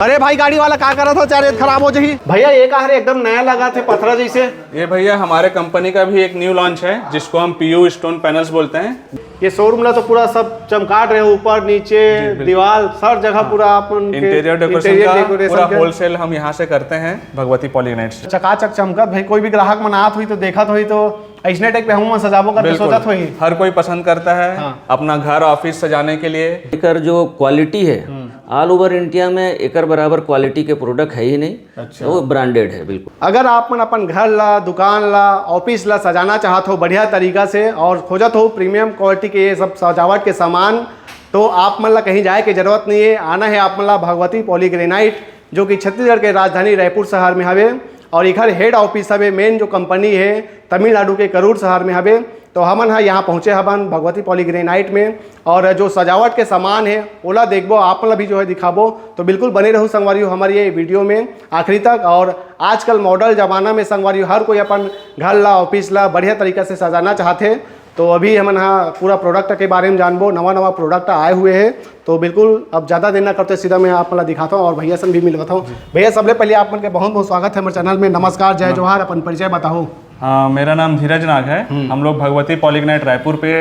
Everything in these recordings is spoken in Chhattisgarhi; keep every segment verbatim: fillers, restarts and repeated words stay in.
अरे भाई, गाड़ी वाला का करत हो? चार खराब हो जाही। भैया, ये का हरे, एकदम नया लगा थे, पथरा जैसे। ये भैया, हमारे कंपनी का भी एक न्यू लॉन्च है, जिसको हम पीयू स्टोन पैनल्स बोलते हैं। ये शोरूम ला तो पूरा सब चमकाट रहे हो, ऊपर नीचे जी, बिल्कुल। दीवार, हर जगह हाँ। पूरा अपन के इंटीरियर डेकोरेशन इंटीरियर का डेकोरेशन पूरा का। होलसेल हम यहाँ से करते हैं, भगवती पॉलीग्रेनाइट से। चकाचक चमकत भाई, कोई भी ग्राहक मन आत होही तो देखत होही तो ऐसने टाइप के हम सजाबो करके बिल्कुल। सोचत होही। हर कोई पसंद करता है हाँ। अपना घर ऑफिस सजाने के लिए। एकर जो क्वालिटी है, हम्म। ऑल ओवर इंडिया में एकर बराबर क्वालिटी के प्रोडक्ट है ही नहीं। अच्छा। वो ब्रांडेड है बिल्कुल। अगर आप मन अपन घर ला, दुकान ला, ऑफिस ला सजाना चाहत हो बढ़िया तरीका से और खोजत हो प्रीमियम क्वालिटी के ये सब सजावट के सामान, तो आप मन ला कहीं जाए के जरूरत नहीं है। आना है आप मन ला भगवती पॉलीग्रेनाइट, जो कि छत्तीसगढ़ के राजधानी रायपुर शहर में हवे और इखर हेड ऑफिस हवे। मेन जो कंपनी है तमिलनाडु के करूर शहर में हवे। तो हमन ह यहाँ पहुँचे हबन भगवती पॉलीग्रेनाइट में और जो सजावट के सामान है ओला देखबो, आप मन ला भी जो है दिखाबो। तो बिल्कुल बने रहू संगवारी हो हमर ये वीडियो में आखिरी तक। और आजकल मॉडर्न जमाना में संगवारी हो हर कोई अपन घर ला, ऑफिस ला बढ़िया तरीका से सजाना चाहथे। तो अभी हमन ह पूरा प्रोडक्ट के बारे में जानबो, नवा नवा प्रोडक्ट आए हुए है। तो बिल्कुल अब ज़्यादा देर ना करते सीधा मैं आप मन ला दिखाता हूँ और भैया से भी मिलवाता हूँ। भैया, सबले पहले आप मन के बहुत बहुत स्वागत है हमारे चैनल में। नमस्कार, जय जोहार, अपन परिचय बताओ। हाँ, मेरा नाम धीरज नाग है। हम्म। हम लोग भगवती पॉलीग्रेनाइट रायपुर पे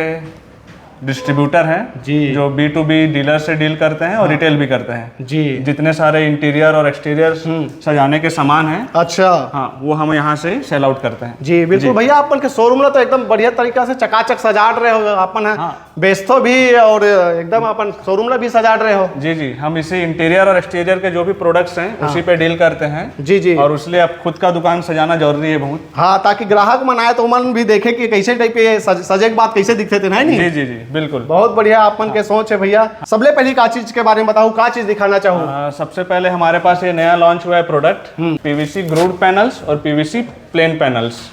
डिस्ट्रीब्यूटर हैं, जी। जो बी टू बी डीलर से डील करते हैं और हाँ। रिटेल भी करते हैं। जी। जितने सारे इंटीरियर और एक्सटीरियर हम्म। सजाने के सामान हैं, अच्छा। हाँ, वो हम यहाँ से सेल आउट करते हैं। जी, बिल्कुल जी। भैया, अपन के शोरूम ला तो एकदम बढ़िया तरीका से चकाचक सजाट रहे हो अपन है। हाँ। बेचतो भी और एकदम अपन शोरूम ला भी सजाट रहे हो। जी, जी, हम इसी इंटीरियर और एक्सटीरियर के जो भी प्रोडक्ट्स हैं, हाँ। उसी पे डील करते हैं। जी, जी। और उसलिए अब खुद का दुकान सजाना जरूरी है बहुत। हाँ, ताकि ग्राहक मन आए तो मन भी देखे कि कैसे टाइप के सज-, सजे के बाद कैसे दिखते थे, नहीं? जी, जी, जी, बिल्कुल। बहुत बढ़िया आप मन के हाँ। सोच है भैया। सबले पहली का चीज के बारे में बताओ, का चीज दिखाना चाहो? आ, सबसे पहले हमारे पास ये नया लॉन्च हुआ है प्रोडक्ट, हम्म। पीवीसी ग्रूव्ड पैनल्स और पीवीसी प्लेन पैनल्स।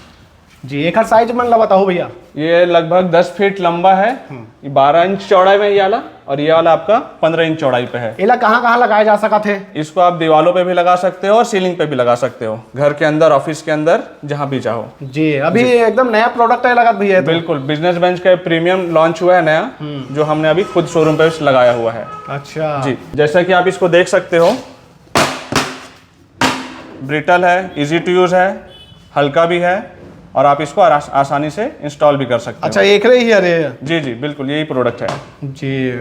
जी, एकर साइज मन ला बताओ भैया। ये लगभग दस फीट लंबा है, हम्म। ये बारह इंच चौड़ाई में ये वाला, और ये वाला आपका पन्द्रह इंच चौड़ाई पे है। एला कहाँ कहाँ लगाया जा सकत है? इसको आप दीवालों पे भी लगा सकते हो और सीलिंग पे भी लगा सकते हो, घर के अंदर, ऑफिस के अंदर, जहाँ भी चाहो। जी, अभी जी। एकदम नया प्रोडक्ट है लगत भैया, ये तो। बिल्कुल, बिजनेस बेंच का प्रीमियम लॉन्च हुआ है नया, हम्म। जो हमने अभी खुद शोरूम पे लगाया हुआ है। अच्छा। जी, जैसा कि आप इसको देख सकते हो, ब्रिटल है, इजी टू यूज़ है, हल्का भी है और आप इसको आरा-, आसानी से इंस्टॉल भी कर सकते अच्छा, हो। एक रही है, अरे। जी, जी, बिल्कुल, यही प्रोडक्ट है। जी,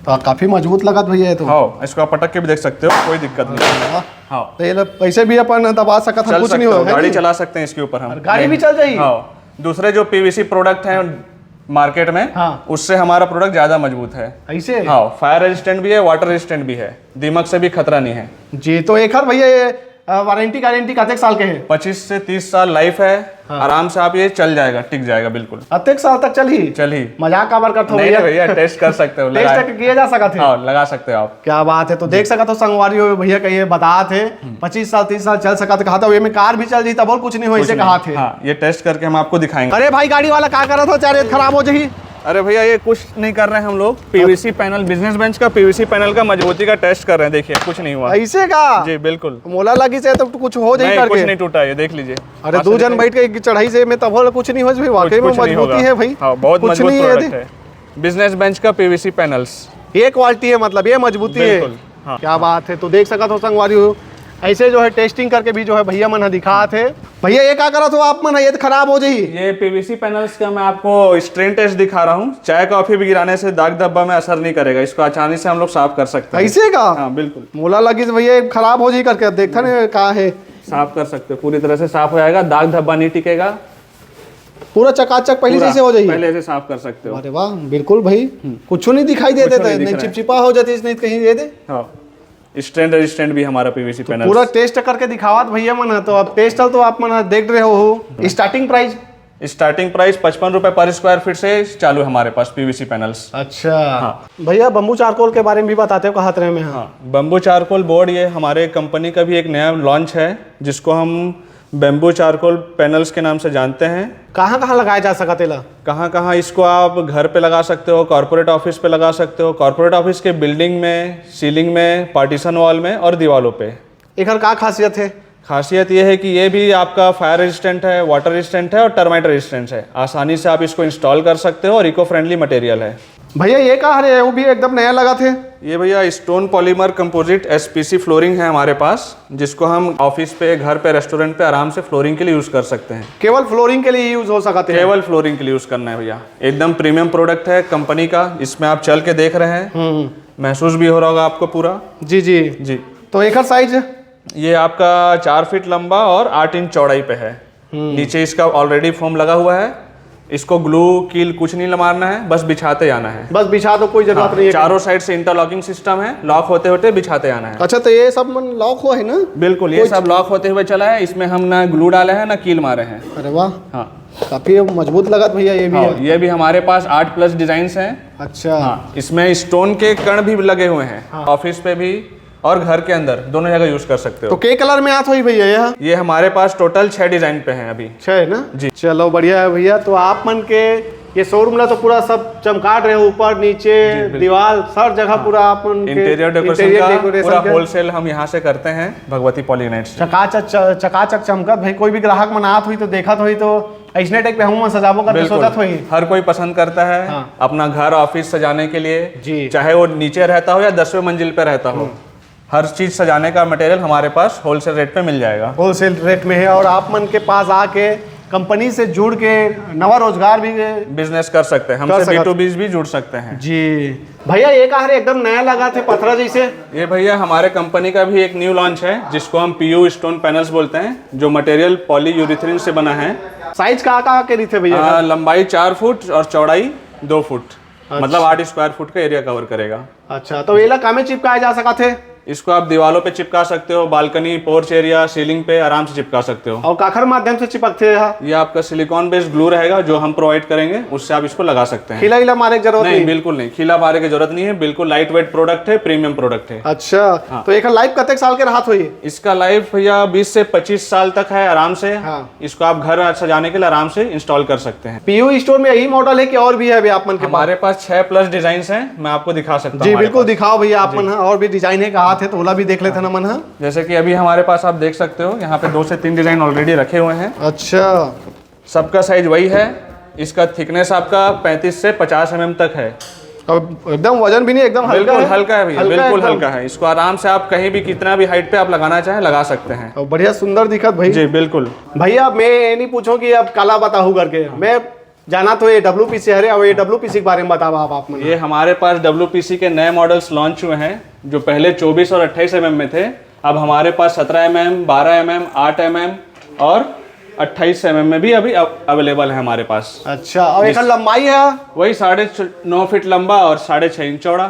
तो काफ़ी मजबूत लगत भैया ये तो। हाँ, इसको आप पटक के भी देख सकते हो, कोई दिक्कत नहीं। अरे वाह। हाँ। तो ये लो, ऐसे भी अपन दबा सकत हैं, चल कुछ सकते नहीं हो, होगा, है गाड़ी नहीं? चला सकते हैं इसके ऊपर हम। और गाड़ी भी चल जाएगी? हाँ, दूसरे जो पीवीसी प्रोडक्ट हैं मार्केट में, हाँ। उससे हमारा प्रोडक्ट ज़्यादा मजबूत है। ऐसे? हाँ, फायर रेजिस्टेंट भी है, वाटर रेजिस्टेंट भी है, दीमक से भी खतरा नहीं है। जी, तो एकर भैया ये, अ, वारंटी गारंटी कतेक साल के है? पच्चीस से तीस साल लाइफ है, हाँ। आराम से आप ये चल जाएगा, टिक जाएगा बिल्कुल। अतेक साल तक चलही? चलही। मजाक काबर करत हो नहीं, भैया? नहीं भैया, टेस्ट कर सकते हो, टेस्ट लगा- तक किया जा सकत है? हाँ, लगा सकते हो आप। क्या बात है, तो जी। देख सकत हो संगवारी हो, भैया कहिए बतात है, हम्म। पच्चीस साल, तीस साल चल सकत है, कहा था, ये में कार भी चल जाही, तब और कुछ नहीं हो, कुछ ऐसे नहीं। कहा थे। हाँ, ये टेस्ट करके हम आपको दिखाएंगे। अरे भाई, गाड़ी वाला का करत हो, चार खराब हो जाही। अरे भैया, ये कुछ नहीं कर रहे हैं हम लोग, पीवीसी पैनल, बिजनेस बेंच का पीवीसी पैनल का मजबूती का टेस्ट कर रहे हैं। देखिए, कुछ नहीं हुआ। ऐसे का? जी, बिल्कुल। मोला लगी से तो कुछ हो जाही नहीं, करके। कुछ नहीं टूटा, ये देख लीजिए। अरे, पास दो से जन दिखाइए। बैठ के एक चढ़ाई से में तब हो, कुछ नहीं हो भाई, वाकई कुछ, में कुछ नहीं मजबूती होगा। है भाई। हाँ, बहुत कुछ मजबूत नहीं है प्रोडक्ट यदि। है। बिजनेस बेंच का पीवीसी पैनल्स। ये क्वालिटी है, मतलब ये मजबूती है। बिल्कुल, हाँ। क्या बात है, तो देख सकत हो संगवारी हो, ऐसे जो है टेस्टिंग करके भी जो है भैया मन ह दिखात है। भैया, ये का करत हो आप मन ह? ये तो खराब हो जाही। ये पीवीसी पैनल्स का मैं आपको स्ट्रेन टेस्ट दिखा रहा हूँ। चाय कॉफी भी गिराने से दाग धब्बा में असर नहीं करेगा, इसको आसानी से हम लोग साफ कर सकते हैं। ऐसे का? हाँ, बिल्कुल। मोला लगी तो भैया, ये खराब हो जाही करके, अब देखता नहीं का है। साफ कर सकते हो, पूरी तरह से साफ हो जाएगा, दाग धब्बा नहीं टिकेगा। पूरा चकाचक पहले पूरा जैसे हो जाही। पहले से साफ कर सकते हो। अरे वाह, बिल्कुल भाई, हम्म। कुछ नहीं दिखाई देते, कुछ नहीं तो दिख नहीं रहा है। चिपचिपा हो जाती, नहीं कहीं दे दे। हाँ, स्ट्रेन रेजिस्टेंट भी हमारा पीवीसी तो पैनल। पूरा टेस्ट करके दिखावत भैया मन ह, तो अब टेस्ट तो आप मन ह देख रहे हो। Starting price? स्टार्टिंग प्राइस पचपन रुपए पर स्क्वायर फीट से चालू है हमारे पास पीवीसी पैनल्स। अच्छा। हाँ। भैया, बम्बू चारकोल के बारे में भी बताते हो, कहत रहे मैं। हाँ, बम्बू चारकोल बोर्ड, ये हमारे कंपनी का भी एक नया लॉन्च है, जिसको हम बैम्बू चारकोल पैनल्स के नाम से जानते हैं। कहाँ कहाँ लगाया जा सकत एला? कहाँ कहाँ इसको आप घर पे लगा सकते हो, कॉर्पोरेट ऑफिस पे लगा सकते हो, कॉर्पोरेट ऑफिस के बिल्डिंग में, सीलिंग में, पार्टीशन वॉल में और दीवालों पे। एकर का खासियत है? खासियत ये है कि ये भी आपका फायर रेजिस्टेंट है, वाटर रेजिस्टेंट है और टर्माइट रेजिस्टेंट है। आसानी से आप इसको इंस्टॉल कर सकते हो और इको फ्रेंडली मटेरियल है। भैया, ये का हरे? वो भी एकदम नया लगा थे। ये भैया, stone polymer composite SPC flooring है हमारे पास, जिसको हम ऑफिस पे, घर पे, रेस्टोरेंट पे आराम से फ्लोरिंग के लिए यूज कर सकते हैं। केवल फ्लोरिंग के लिए यूज हो सकते हैं? केवल फ्लोरिंग के लिए यूज करना है भैया। एकदम प्रीमियम प्रोडक्ट है कंपनी का। इसमें आप चल के देख रहे हैं, हम्म। महसूस भी हो रहा होगा आपको पूरा। जी जी। जी। तो एकर साइज? ये आपका चार फीट लंबा और आठ इंच चौड़ाई पे है। हम्म। नीचे इसका ऑलरेडी फोम लगा हुआ है। इसको ग्लू, कील कुछ नहीं मारना है, बस बिछाते जाना है। बस बिछा दो, कोई जरूरत हाँ, नहीं है। चारों साइड से इंटरलॉकिंग सिस्टम है, लॉक होते होते बिछाते जाना है। अच्छा, तो ये सब मन लॉक हुआ है ना? बिल्कुल, ये कोई सब लॉक होते हुए चला है। इसमें हम ना ग्लू डाले हैं ना कील मारे हैं। अरे वाह, हाँ। काफी मजबूत लगत भैया ये भी हाँ, है। ये भी हमारे पास आठ प्लस डिजाइन हैं। अच्छा। हाँ, इसमें स्टोन के कण भी लगे हुए हैं। हाँ। ऑफिस पे भी और घर के अंदर दोनों जगह यूज कर सकते हो। तो के कलर में आत होई भैया यह? ये हमारे पास टोटल छह डिजाइन पे हैं अभी। छह है ना? जी। चलो, बढ़िया है भैया। तो आप मन के ये शोरूम ला तो पूरा सब चमकाट रहे, ऊपर नीचे जी, बिल्कुल। दीवार, सब जगह हाँ। पूरा आप मन के इंटीरियर डेकोरेशन इंटीरियर का डेकोरेशन पूरा का होलसेल हम यहाँ से करते हैं, भगवती पॉलीग्रेनाइट से। चकाचक च-, चकाचक चमकत भाई। कोई भी ग्राहक मन आत होई तो देखत होई तो ऐसने टाइप पे हम सजाबो करके बिल्कुल। सोचत होई। हर कोई पसंद करता है हाँ। अपना घर ऑफिस सजाने के लिए, जी। चाहे वो नीचे रहता हो या दसवें मंजिल पे रहता हो। हम्म। हर चीज सजाने का मटेरियल हमारे पास होलसेल रेट पे मिल जाएगा। होलसेल रेट में है और आप मन के पास आके कंपनी से जुड़ के नवा रोजगार भी बिजनेस कर सकते हैं, कर हमसे सकते हैं। बी टू बी भी जुड़ सकते हैं। जी। भैया, ये का हरे एकदम नया लगा थे पथरा जैसे? ये भैया, हमारे कंपनी का भी एक न्यू लॉन्च है, जिसको हम पीयू स्टोन पैनल्स बोलते हैं, जो मटेरियल पॉलीयूरेथेन से बना है। साइज का, का के रहिथे भैया? आ, लंबाई चार फुट और चौड़ाई दो फुट, अच्छा। मतलब आठ स्क्वायर फुट का एरिया कवर करेगा। अच्छा, तो एला कामे चिपकाए जा सकत हे? इसको आप दीवालों पे चिपका सकते हो, बालकनी, पोर्च एरिया, सीलिंग पे आराम से चिपका सकते हो। और काखर माध्यम से चिपकथे यह? ये आपका सिलिकॉन बेस्ड ग्लू रहेगा, जो हम प्रोवाइड करेंगे, उससे आप इसको लगा सकते हैं। खीला ईला मारे की जरूरत नहीं, नहीं? बिल्कुल नहीं, खीला मारे की जरूरत नहीं है। बिल्कुल लाइट वेट प्रोडक्ट है, प्रीमियम प्रोडक्ट है। अच्छा, हाँ। तो एकर लाइफ कतेक साल के रहत होही? इसका लाइफ भैया बीस से पच्चीस साल तक है आराम से। हाँ। इसको आप घर सजाने के लिए आराम से इंस्टॉल कर सकते हैं। पीयू स्टोर में यही मॉडल है कि और भी है अभी आप मन के पास? हमारे पास छह प्लस डिजाइन हैं, मैं आपको दिखा सकता हूँ जी, हमारे बिल्कुल पास। दिखाओ भैया, आप जी। मन ह, और भी डिजाइन है कहा थे तो ओला भी देख लेते ना मन ह। जैसे कि अभी हमारे पास आप देख सकते हो, यहाँ पे दो से तीन डिजाइन ऑलरेडी रखे हुए हैं। अच्छा। सबका साइज वही है। इसका थिकनेस आपका पैंतीस से पचास एमएम तक है। अब एकदम वजन भी नहीं, एकदम हल्का बिल्कुल है। हल्का है भैया, हल्का है बिल्कुल एकदम। हल्का है। इसको आराम से आप कहीं भी, कितना भी हाइट पे आप लगाना चाहें, लगा सकते हैं। और बढ़िया सुंदर दिखत भाई। जी, बिल्कुल। भैया, मैं ये नहीं पूछूं कि अब काला बताहू करके, मैं जाना तो ये डब्ल्यूपीसी हरे, अब ये डब्ल्यूपीसी के बारे में बतावा आप, आप मन। ये हमारे पास डब्ल्यूपीसी के नए मॉडल्स लॉन्च हुए हैं, जो पहले चौबीस और अट्ठाईस एमएम में थे, अब हमारे पास सत्रह एमएम, बारह एमएम, आठ एमएम और अट्ठाईस एमएम में भी अभी अवेलेबल है हमारे पास। अच्छा, और जिस एकर लंबाई है? वही साढ़े छ-, नौ फीट लंबा और साढ़े छह इंच चौड़ा।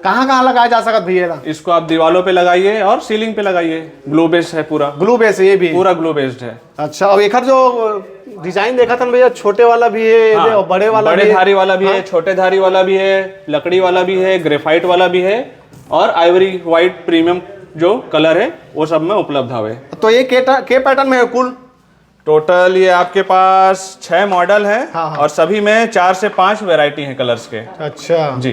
कहाँ कहाँ लगाया जा सकत भैया एला? इसको आप दीवालों पे लगाइए और सीलिंग पे लगाइए। ग्लू बेस्ड है पूरा। ग्लू बेस्ड है ये भी? पूरा ग्लू बेस्ड है। अच्छा, अब एकर जो डिजाइन देखत हन भैया, छोटे वाला भी है, हाँ, और बड़े वाला बड़े भी है। धारी वाला भी है, हाँ। छोटे धारी वाला भी है, लकड़ी वाला भी है, ग्रेफाइट वाला भी है और आइवरी व्हाइट प्रीमियम जो कलर है, वो सब में उपलब्ध हवे। तो ये के टा-, के पैटर्न में है कुल? टोटल ये आपके पास छह मॉडल है हाँ, हाँ। और सभी में चार से पांच वैरायटी हैं कलर्स के। अच्छा। जी।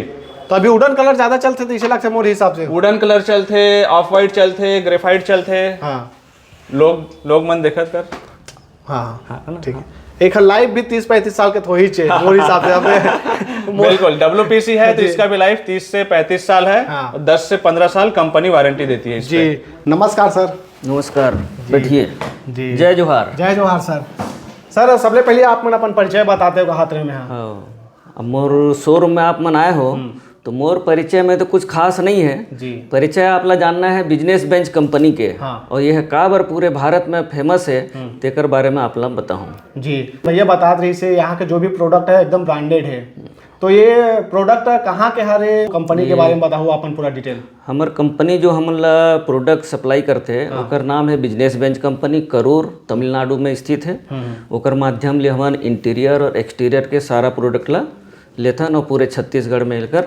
तो अभी वुडन कलर ज्यादा चलथे, तो इसे लगथे मोर हिसाब से। वुडन कलर चलथे, ऑफ व्हाइट चलथे, ग्रेफाइट चलथे। हाँ। लोग, लोग मन देखत कर। हाँ, हाँ, है ना? ठीक है। हाँ। एक लाइफ भी तीस पैंतीस साल के तो ही चाहिए, मोर हिसाब से। अब मोर बिल्कुल, डब्ल्यूपीसी है, तो जी। इसका भी लाइफ तीस से पैंतीस साल है। हाँ। और दस से पन्द्रह साल कंपनी वारंटी देती है इस जी, पे। नमस्कार सर। नमस्कार, जी। बैठिए। जी। जय जोहार। जय जोहार सर। सर, सबले पहले आप मन अपन परिचय बताते हो, कहाँ तरह में हाँ? हाँ, अब मोर शोरूम में आप मन आए हो, हम्म। तो मोर परिचय में तो कुछ खास नहीं है। जी। परिचय आप ला जानना है बिजनेस बेंच कंपनी के, हाँ। और यह काबर पूरे भारत में फेमस है, हम्म। तेकर बारे में आप ला बताहूँ। जी, भैया बतात रहिसे, यहाँ के जो भी प्रोडक्ट है एकदम ब्रांडेड है, तो ये प्रोडक्ट कहाँ के हरे, कंपनी के जी। बारे में बताहू अपन पूरा डिटेल। हमर कंपनी जो हमन ला प्रोडक्ट सप्लाई करथे, हाँ। ओकर नाम है बिजनेस बेंच कंपनी, करूर, तमिलनाडु में स्थित है। हम्म। ओकर माध्यम ले हमन इंटीरियर और एक्सटीरियर के सारा प्रोडक्ट ला लेथन और पूरे छत्तीसगढ़ में एकर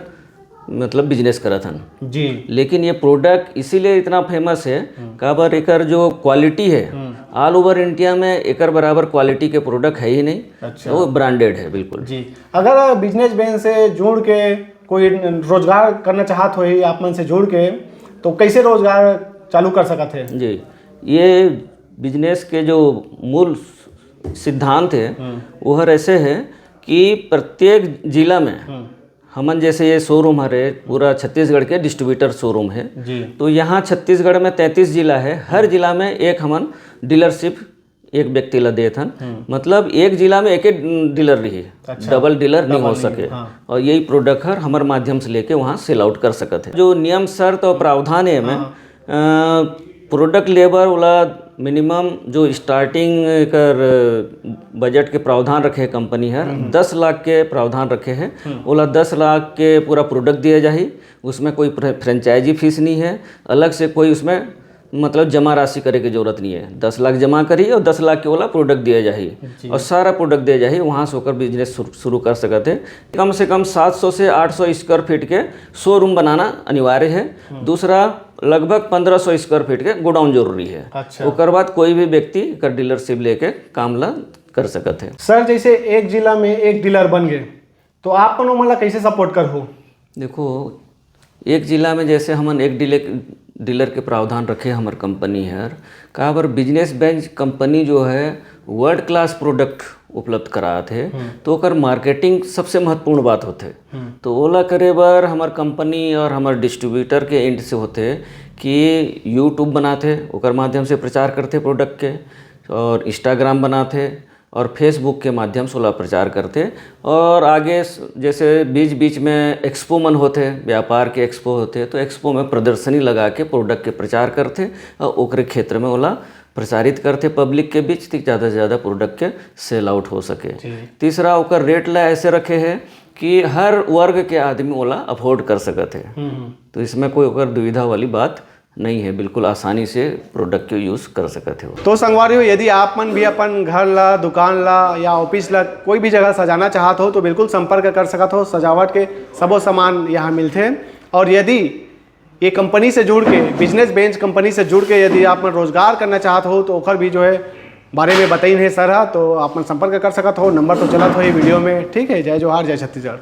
मतलब बिजनेस करत हन। जी। लेकिन ये प्रोडक्ट इसीलिए इतना फेमस है, हम्म। काबर एकर जो क्वालिटी है, हम्म। ऑल ओवर इंडिया में एकर बराबर क्वालिटी के प्रोडक्ट है ही नहीं। अच्छा। वो ब्रांडेड है बिल्कुल। जी। अगर बिजनेस बेंच से जुड़ के कोई रोजगार करना चाहत होही आप मन से जुड़ के, तो कैसे रोजगार चालू कर सकत हे? जी, ये बिजनेस के जो मूल सिद्धांत है, हम्म। वो हर ऐसे है कि प्रत्येक जिला में हम्म। हमन जैसे ये शोरूम हरे, पूरा छत्तीसगढ़ के डिस्ट्रीब्यूटर शोरूम है। जी। तो यहाँ छत्तीसगढ़ में तैंतीस जिला है, हर जिला में एक हमन डीलरशिप एक व्यक्ति ला देत हन। मतलब एक जिला में एक डीलर रही, अच्छा। डबल डीलर नहीं हो डबल नहीं, सके। हाँ। और यही प्रोडक्ट हर हमर माध्यम से लेके वहाँ सेल आउट कर सकत है। जो नियम शर्त और प्रावधान है एमे, प्रोडक्ट लेबर वाला मिनिमम जो स्टार्टिंग कर बजट के प्रावधान रखे है कंपनी हर, दस लाख के प्रावधान रखे है। ओला दस लाख के पूरा प्रोडक्ट दिया जाही। उसमें कोई फ्रेंचाइजी फीस नहीं है, अलग से कोई उसमें मतलब जमा राशि करे के जरूरत नहीं है। दस लाख जमा करी और दस लाख के ओला प्रोडक्ट दिया जाही। और सारा प्रोडक्ट दिया जाही, वहाँ से ओकर बिजनेस शुरू कर सकत है। कम से कम सात सौ से आठ सौ स्क्वायर फीट के शोरूम बनाना अनिवार्य है। दूसरा, लगभग पंद्रह सौ स्क्वायर फीट के गोडाउन जरूरी है। अच्छा। ओकर बाद कोई भी व्यक्ति एकर डीलरशिप लेके काम ला कर सकत है। सर, जैसे एक जिला में एक डीलर बन गए, तो आप मन ओमन ला कैसे सपोर्ट करहू? देखो, एक जिला में जैसे हमन एक डीलर डीलर के प्रावधान रखे हमर कंपनी हर, काबर बिजनेस बेंच कंपनी जो है वर्ल्ड क्लास प्रोडक्ट उपलब्ध करात है। तो ओकर मार्केटिंग सबसे महत्वपूर्ण बात होथे। तो ओला करे बर हमर कंपनी और हमर डिस्ट्रीब्यूटर के एंड से होथे कि यूट्यूब बनाथे, ओकर माध्यम से प्रचार करथे प्रोडक्ट के, और इंस्टाग्राम बनाथे और फेसबुक के माध्यम से ओला प्रचार करथे। और आगे स- जैसे बीच बीच में एक्सपो मन होथे, व्यापार के एक्सपो होथे, तो एक्सपो में प्रदर्शनी लगा के प्रोडक्ट के प्रचार करथे और ओकरे क्षेत्र में ओला प्रचारित करथे पब्लिक के बीच, तक ज़्यादा से ज़्यादा प्रोडक्ट के सेल आउट हो सके। तीसरा, ओकर रेट ला ऐसे रखे है कि हर वर्ग के आदमी ओला अफोर्ड कर सकत है। तो इसमें कोई ओकर दुविधा वाली बात नहीं है, बिल्कुल आसानी से प्रोडक्ट के यूज़ कर सकत हो। तो संगवारी हो, यदि आप मन भी अपन घर ला, दुकान ला या ऑफिस ला, कोई भी जगह सजाना चाहत हो, तो बिल्कुल संपर्क कर सकत हो। सजावट के सबो सामान यहाँ मिलथे। और यदि ये कंपनी से जुड़ के, बिजनेस बेंच कंपनी से जुड़ के यदि आप मन रोजगार करना चाहत हो, तो ओखर भी जो है बारे में बताइन हे सर हा, तो आप मन संपर्क कर सकत हो। नंबर तो चलत हो ये वीडियो में। ठीक है, जय जोहार, जय छत्तीसगढ़।